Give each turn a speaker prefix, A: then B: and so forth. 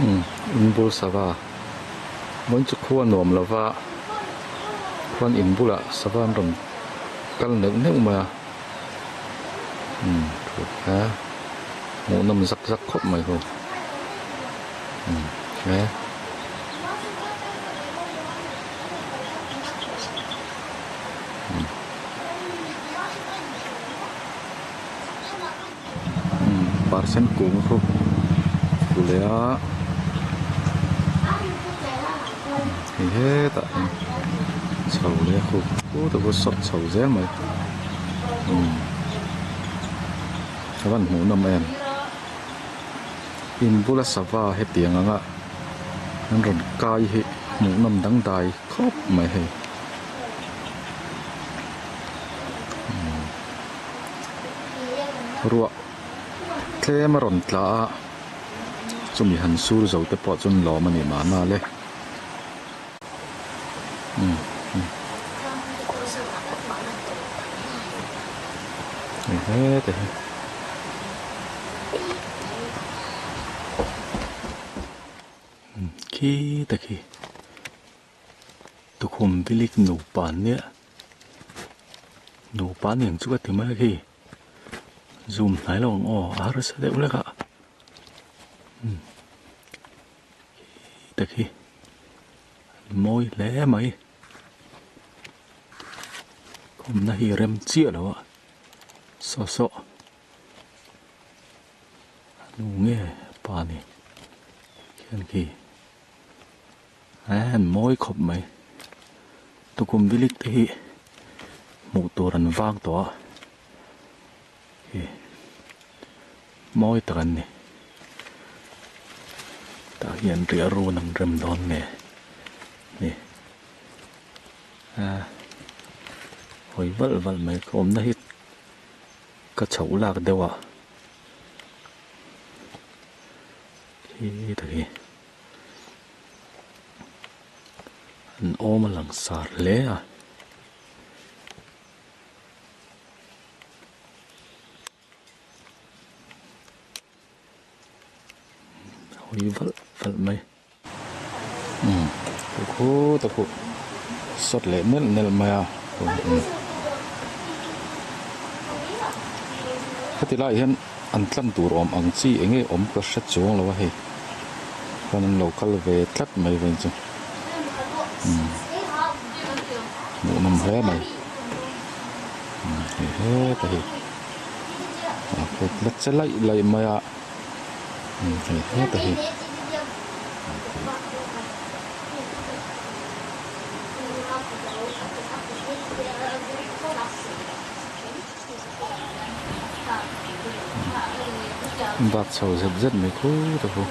A: Umm in bul sava vawiin chu khua nuam lova khuan in bulah sava an rawn kal neuh neuh mai a umm thu a hmuhnawm zak zak khawp mai ho umm he. Parsen kung khu hmu leh a hei hetah hian chho leh a khu khutah pawh sawt chho zel mai umm a van hmuh nawm em in bula sava hetiang anga an rawn kai hi hmuh nawm dangdai khawp mai hei. Ruah tlem a rawn tla a, chumi han sur zo te pawh chuan lawm a ni mahna le. Hei heta hi. Khita khi. Tukhum vilik nupa nia nupa nen chu ka ti mai a khi zoom hnai lo ang aw a harsa deuh hlek a umm khita khi an mawi hle mai khawmna hi rem chiah lo a saw saw a nu nge pa ni khian khi. An mawi khawp mai tukum vilik te hi hmuh tur an vang tawh a ih mawi tak an ni tah hian riah run an rem dawn nge ni a hawi valh valh mai ka awmna hi ka chhoh lak deuh a khi ta khi. An awm a lang sar hle a. Hawi valh valh mai. Umm khu khut a khuh sawt leh nelh nelh mai a. Heti laiah hian an tlan tur awm ang chi eng nge awm ka hre chuang lo a hei. Khuan an lo kal ve tlat mai vawiin chu umm hmuhnawm hle mai umm hei heta hi a phut la che laih laih mai a umm hei heta hi. Bak chho zet zet mai khut a khu.